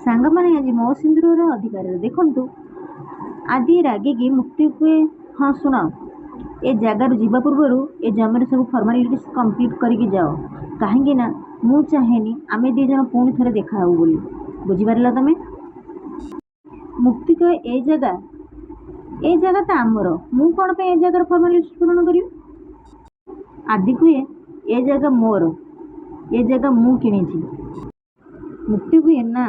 ସାଙ୍ଗମାନେ, ଆଜି ମୋ ସିନ୍ଦୁରର ଅଧିକାରରେ ଦେଖନ୍ତୁ, ଆଦି ରାଗିକି ମୁକ୍ତି କୁହେ, "ହଁ ଶୁଣ, ଏ ଜାଗାରୁ ଯିବା ପୂର୍ବରୁ ଏ ଜମିର ସବୁ ଫର୍ମାଲିଟିସ୍ କମ୍ପ୍ଲିଟ୍ କରିକି ଯାଅ। କାହିଁକି ନା ମୁଁ ଚାହେଁନି ଆମେ ଦୁଇ ଜଣ ପୁଣି ଥରେ ଦେଖା ହେବୁ ବୋଲି। ବୁଝିପାରିଲ ତମେ?" ମୁକ୍ତି କହେ, "ଏ ଜାଗା ତ ଆମର। ମୁଁ କ'ଣ ପାଇଁ ଏ ଜାଗାର ଫର୍ମାଲିଟିସ୍ ପୂରଣ କରିବି?" ଆଦି କୁହେ, "ଏ ଜାଗା ମୋର। ଏ ଜାଗା ମୁଁ କିଣିଛି।" ମୁକ୍ତି କୁହେ, "ନା,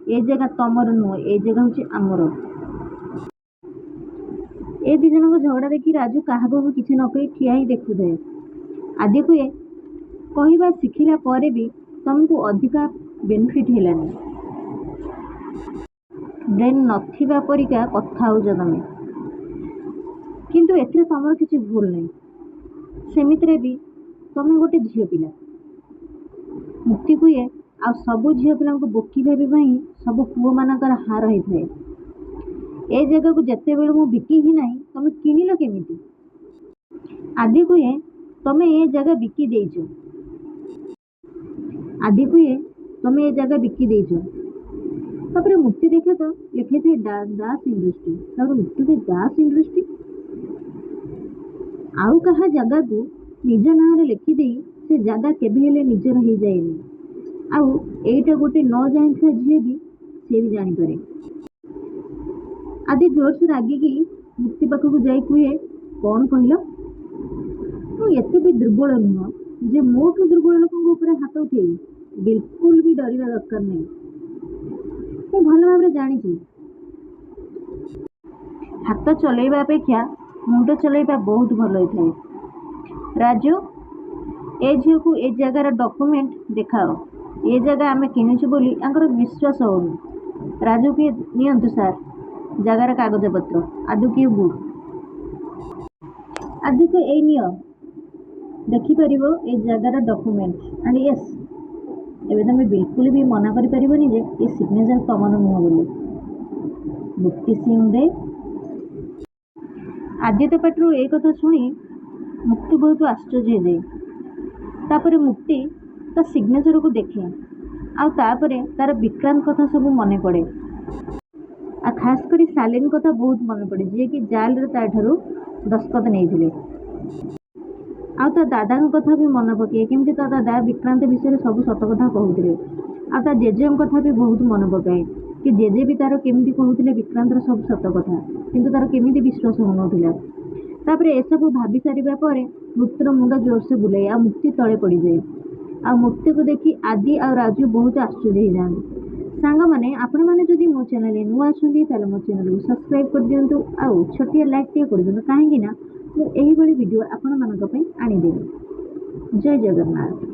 ଏ ଜାଗା ତମର ନୁହଁ। ଏ ଜାଗା ହେଉଛି ଆମର।" ଏ ଦୁଇ ଜଣଙ୍କ ଝଗଡ଼ା ଦେଖି ରାଜୁ କାହାକୁ ବି କିଛି ନ କହି ଠିଆ ହେଇ ଦେଖୁଥାଏ। ଆଦି କୁହେ, "କହିବା ଶିଖିଲା ପରେ ବି ତମକୁ ଅଧିକା ବେନିଫିଟ୍ ହେଲାନି। ବ୍ରେନ୍ ନଥିବା ପରିକା କଥା ହେଉଛ ତମେ। କିନ୍ତୁ ଏଥିରେ ତମର କିଛି ଭୁଲ ନାହିଁ। ସେମିତିରେ ବି ତମେ ଗୋଟେ ଝିଅ ପିଲା।" ମୁକ୍ତି କୁହେ, "ଆଉ ସବୁ ଝିଅ ପିଲାଙ୍କୁ ବୋକି ଭାବିବା ହିଁ ସବୁ ପୁଅମାନଙ୍କର ହାର ହେଇଥାଏ। ଏ ଜାଗାକୁ ଯେତେବେଳେ ମୁଁ ବିକି ହିଁ ନାହିଁ, ତମେ କିଣିଲ କେମିତି?" ଆଦି କୁହେ, "ତମେ ଏ ଜାଗା ବିକି ଦେଇଛ।" ଆଦି କୁହେ, "ତମେ ଏ ଜାଗା ବିକି ଦେଇଛ।" ତାପରେ ମୁକ୍ତି ଦେଖେ ତ ଲେଖାଇଥାଏ ଦାସ ଇଣ୍ଡଷ୍ଟ୍ରି। ତାପରେ ମୁକ୍ତି କୁହେ, "ଦାସ ଇଣ୍ଡଷ୍ଟ୍ରି?" ଆଉ କାହା ଜାଗାକୁ ନିଜ ନାଁରେ ଲେଖିଦେଇ ସେ ଜାଗା କେବେ ହେଲେ ନିଜର ହେଇଯାଏନି। ଆଉ ଏଇଟା ଗୋଟେ ନ ଜାଣିଥିବା ଝିଅ ବି, ସିଏ ବି ଜାଣିପାରେ। ଆଦି ଜୋରସେ ରାଗିକି ମୁକ୍ତି ପାଖକୁ ଯାଇ କୁହେ, "କ'ଣ କହିଲ? ମୁଁ ଏତେ ବି ଦୁର୍ବଳ ନୁହଁ ଯେ ମୋଠୁ ଦୁର୍ବଳ ଲୋକଙ୍କ ଉପରେ ହାତ ଉଠେଇବି। ବିଲକୁଲ ବି ଡରିବା ଦରକାର ନାହିଁ। ମୁଁ ଭଲ ଭାବରେ ଜାଣିଛି, ହାତ ଚଲେଇବା ଅପେକ୍ଷା ମୁଣ୍ଡ ଚଲେଇବା ବହୁତ ଭଲ ହୋଇଥାଏ। ରାଜୁ, ଏ ଝିଅକୁ ଏ ଜାଗାର ଡକୁମେଣ୍ଟ ଦେଖାଅ। ଏ ଜାଗା ଆମେ କିଣିଛୁ ବୋଲି ୟାଙ୍କର ବିଶ୍ୱାସ ହେଉନି।" ରାଜୁ କୁହେ, "ନିଅନ୍ତୁ ସାର୍, ଜାଗାର କାଗଜପତ୍ର।" ଆଦି କୁହେ, "ଗୁଡ୍।" ଆଦି କୁହେ, "ଏଇ ନିଅ, ଦେଖିପାରିବ ଏ ଜାଗାର ଡକୁମେଣ୍ଟ। ଆଣ୍ଡ ୟେସ୍, ଏବେ ତମେ ବିଲକୁଲ ବି ମନା କରିପାରିବନି ଯେ ଏ ସିଗ୍ନେଚର ତମର ନୁହଁ ବୋଲି, ମୁକ୍ତି ସିଂ ଦେ।" ଆଦିତ୍ୟ ପାଟିରୁ ଏଇ କଥା ଶୁଣି ମୁକ୍ତି ବହୁତ ଆଶ୍ଚର୍ଯ୍ୟ ହେଇଯାଏ। ତାପରେ ମୁକ୍ତି ତା ସିଗ୍ନେଚରକୁ ଦେଖେ ଆଉ ତାପରେ ତାର ବିକ୍ରାନ୍ତ କଥା ସବୁ ମନେ ପଡ଼େ। ଆଉ ଖାସ୍ କରି ଶାଲିନୀ କଥା ବହୁତ ମନେ ପଡ଼େ, ଯିଏକି ଜାଲରେ ତାଠାରୁ ଦସ୍ତଖତ ନେଇଥିଲେ। ଆଉ ତା ଦାଦାଙ୍କ କଥା ବି ମନେ ପକାଏ, କେମିତି ତା ଦାଦା ବିକ୍ରାନ୍ତ ବିଷୟରେ ସବୁ ସତ କଥା କହୁଥିଲେ। ଆଉ ତା ଜେଜେଙ୍କ କଥା ବି ବହୁତ ମନେ ପକାଏ କି ଜେଜେ ବି ତାର କେମିତି କହୁଥିଲେ ବିକ୍ରାନ୍ତର ସବୁ ସତ କଥା, କିନ୍ତୁ ତାର କେମିତି ବିଶ୍ୱାସ ହେଉନଥିଲା। ତାପରେ ଏସବୁ ଭାବି ସାରିବା ପରେ ମୁକ୍ତିର ମୁଣ୍ଡ ଜୋରସେ ବୁଲାଏ ଆଉ ମୁକ୍ତି ତଳେ ପଡ଼ିଯାଏ। ଆଉ ମୁକ୍ତିକୁ ଦେଖି ଆଦି ଆଉ ରାଜୁ ବହୁତ ଆଶ୍ଚର୍ଯ୍ୟ ହେଇଯାଆନ୍ତି। ସାଙ୍ଗମାନେ, ଆପଣମାନେ ଯଦି ମୋ ଚ୍ୟାନେଲରେ ନୂଆ ଅଛନ୍ତି, ତାହେଲେ ମୋ ଚ୍ୟାନେଲକୁ ସବସ୍କ୍ରାଇବ୍ କରିଦିଅନ୍ତୁ ଆଉ ଛୋଟିଆ ଲାଇକ୍ ଟିକେ କରିଦିଅନ୍ତୁ, କାହିଁକି ନା ମୁଁ ଏହିଭଳି ଭିଡ଼ିଓ ଆପଣମାନଙ୍କ ପାଇଁ ଆଣିଦେବି। ଜୟ ଜଗନ୍ନାଥ।